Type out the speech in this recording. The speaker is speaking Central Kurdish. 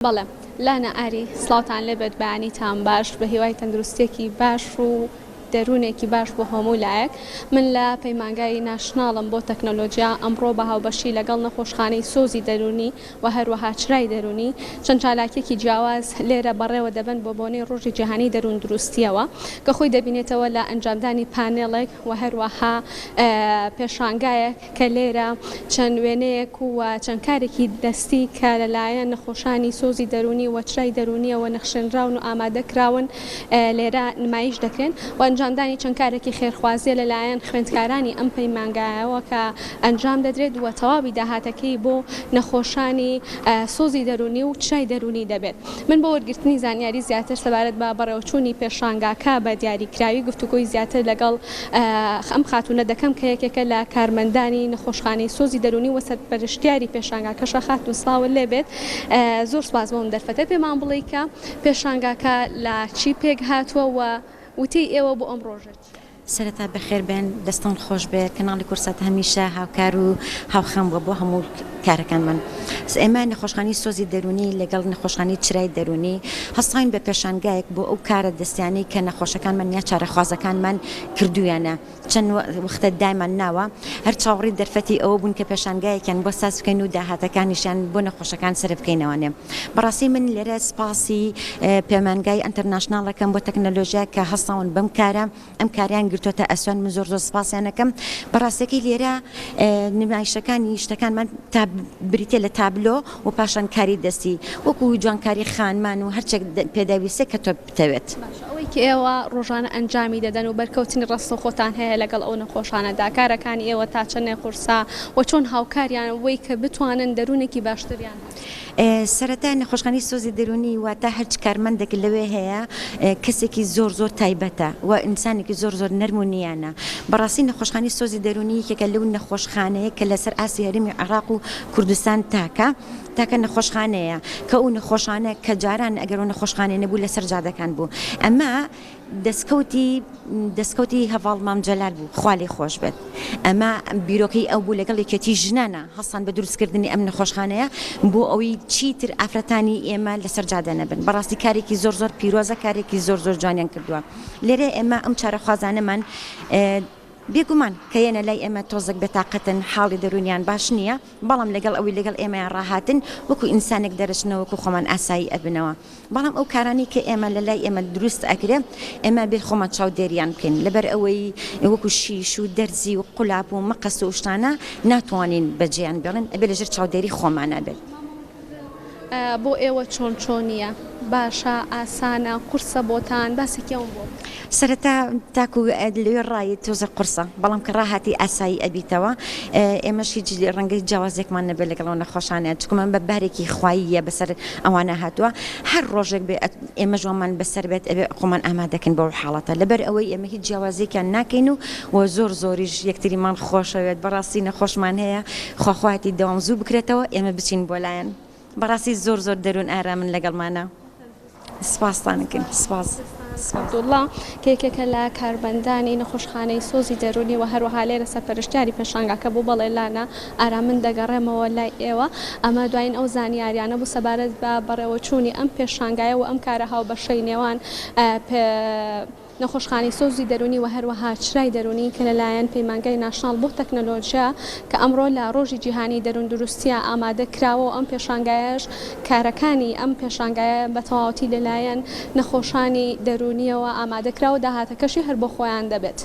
بەڵێ لانە ئاری سڵاوتان لێبێت بەیانیتان باش بە هیوای تەندروستیەکی باش و دەروونێکی باش بۆ هەموو لایەک من لە پەیمانگای ناشناڵم بۆ تەکنەلۆجیا ئەمڕۆ بە هاوبەشی لەگەڵ نەخۆشخانەی سۆزی دەروونی و هەروەها چرای دەروونی چەند چالاکیەکی جیاواز لێرە بەڕێوە دەبەن بۆ بۆنەی ڕۆژی جیهانی دەرووندروستیەوە کە خۆی دەبینێتەوە لە ئەنجامدانی پانێڵێک و هەروەها پێشانگایەک کە لێرە چەند وێنەیەک و چەند کارێکی دەستی کە لەلایەن نەخۆشانی سۆزی دەروونی و چرای دەروونیەوە نەخشێنراون و ئامادە کراون لێرە نمایش دەکرێن و ئەنجامدانی چەند کارێکی خێرخوازیە لەلایەن خوێندکارانی ئەم پەیمانگایەوە کە ئەنجام دەدرێت و تەواوی داهاتەکەی بۆ نەخۆشانی سۆزی دەروونی و چرای دەروونی دەبێت. من بۆ وەرگرتنی زانیاری زیاتر سەبارەت بە بەڕێوەچوونی پێشانگاکە بە دیاریکراوی گفتوگۆی زیاتر لەگەڵ ئەم خاتوونە دەکەم کە یەکێکە لە کارمەندانی نەخۆشخانەی سۆزی دەروونی و سەرپەرشتیاری پێشانگاکەشە. خاتوون سڵاوت لێبێت، زۆر سوپاس بۆ ئەم دەرفەتە. پێمان بڵێی کە پێشانگاکە لە چی پێکهاتووە و وتەی ئێوە بۆ ئەم ڕۆژە چییە؟ سەرەتا بەخێر بێن دەستان خۆش بێ کەناڵی کوردسات هەمیشە هاوکار و هاوخەم بووە بۆ هەموو کارەکانمان ئێمە نەخۆشخانەی سۆزی دەروونی لەگەڵ نەخۆشخانەی چرای دەروونی هەستاین بە پێشانگایەک بۆ ئەو کارە دەستیانەی کە نەخۆشەکانمان یا چارەخوازەکانمان کردوویانە چەند وەختە دایمان ناوە هەر چاوەڕێی دەرفەتی ئەوە بوون کە پێشانگایەکیان بۆ ساز بکەین و داهاتەکانیشیان بۆ نەخۆشەکان سەرف بکەینەوانێ بەڕاستی من لێرە سپاسی پەیمانگای ئەنتەرناشناڵ ئەکەم بۆ تەکنەلۆژیا کە هەستاون بەم کارە ئەم کاریان گرتۆتە ئەسۆن من زۆر زۆر سپاسیان ئەکەم بەڕاستەکەی لێرە نمایشەکانی شتەکانمان تا بریتە لە تابلۆ و پاشان کاری دەستی وەکو جوانکاری خانمان و هەرچێک پێداویستە کە تۆ بتەوێت. باشە ئەوەی کە ئێوە ڕۆژانە ئەنجامی دەدەن و بەرکەوتنی ڕاستەوخۆتان هەیە لەگەڵ ئەو نەخۆشانەدا، کارەکانی ئێوە تا چەندێک قورسە و چۆن هاوکاریان بووی کە بتوانن دەروونێکی باشتریان هەبێت؟ سەرەتا نەخۆشخانەی سۆزی دەروونی واتە هەرچ کارمەندێک لەوێ هەیە کەسێکی زۆر زۆر تایبەتە و ئینسانێکی زۆر زۆر نەرم و نیانە بەڕاستی نەخۆشخانەی سۆزی دەروونی یەکێکە لەو نەخۆشخانەیە کە لەسەر ئاستی هەرێمی عێراق و کوردستان تاکە تاکە نەخۆشخانەیە کە ئەو نەخۆشانە کە جاران ئەگەر ئەو نەخۆشخانەیە نەبوو لەسەر جادەکان بوو ئەمە دەستکەوتی دەستکەوتی هەڤاڵ مام جەلال بوو خوا لێی خۆش بێت ئەمە بیرۆکەی ئەو بوو لەگەڵ یەکێتی ژنانە هەستان بە دروستکردنی ئەم نەخۆشخانەیە بۆ ئەوەی چیتر ئافرەتانی ئێمە لەسەر جادە نەبن بەڕاستی کارێکی زۆر زۆر پیرۆزە کارێکی زۆر زۆر جوانیان کردووە لێرە ئێمە ئەم چارەخوازانەمان بێگومان کە یەنە لای ئێمە تۆزێک بێتاقەتن حاڵی دەروونیان باش نییە بەڵام لەگەڵ ئەوەی لەگەڵ ئێمەیان ڕاهاتن وەکو ئینسانێک دەرەچنەوە وەکو خۆمان ئاسایی ئەبنەوە بەڵام ئەو کارانەی کە ئێمە لە لای ئێمە دروست ئەکرێ ئێمە بێ خۆمان چاودێریان بکەین لەبەر ئەوەی وەکو شیش و دەرزی و قولاپ و مقەس و شتانە ناتوانین بەجێیان بێڵین ئەبێ لەژێر چاودێری خۆمانا بێت. بۆ ئێوە چۆن چۆنیە باشە ئاسانە قورسە بۆتان باسێکی ئەوم بۆ بکە. سەرەتا تاکو لەوێ ڕایت تۆزێک قورسە بەڵام کە ڕاهاتی ئاسایی ئەبیتەوە ئێمەش هیچ ڕەنگە جیاوازیەکمان نەبێت لەگەڵ ئەو نەخۆشانە چونکە من بە بارێکی خواییە بەسەر ئەوانە هاتووە هەر ڕۆژێک بێ ئێمەش وامان بەسەر بێت ئەبێ خۆمان ئامادەکەین بۆ ئەو حاڵەتە لەبەر ئەوەی ئێمە هیچ جیاوازیەکیان ناکەین و و زۆر زۆریش یەکتریمان خۆشەوێت بەڕاستی نەخۆشمان هەیە خوا خوایەتی دەوام زوو بکرێتەوە ئێمە بچین بۆ لایان بەڕاستی زۆر زۆر دەروون ئارامن لەگەڵمانا سپاستان ئەکەین سپاس. عەبدوڵا کە یەکێکە لە کارمەندانی نەخۆشخانەی سۆزی دەروونی و هەروەها لێرە سەرپەرشتیاری پێشانگاکە بوو، بەڵێ لانە ئارام من دەگەڕێمەوە لای ئێوە، ئەمە دوایین ئەو زانیاریانە بوو سەبارەت بە بەڕێوەچوونی ئەم پێشانگایە و ئەم کارە هاوبەشەی نێوان نەخۆشخانەی سۆزی دەروونی و هەروەها چرای دەروونی کە لەلایەن پەیمانگای ناشناڵ بۆ تەکنەلۆژیا کە ئەمڕۆ لە ڕۆژی جیهانی دەرووندروستییە ئامادە کراوە و ئەم پێشانگایەش کارەکانی ئەم پێشانگایە بە تەواوەتی لەلایەن نەخۆشانی دەروونییەوە ئامادە کراوە داهاتەکەشی هەر بۆ خۆیان دەبێت.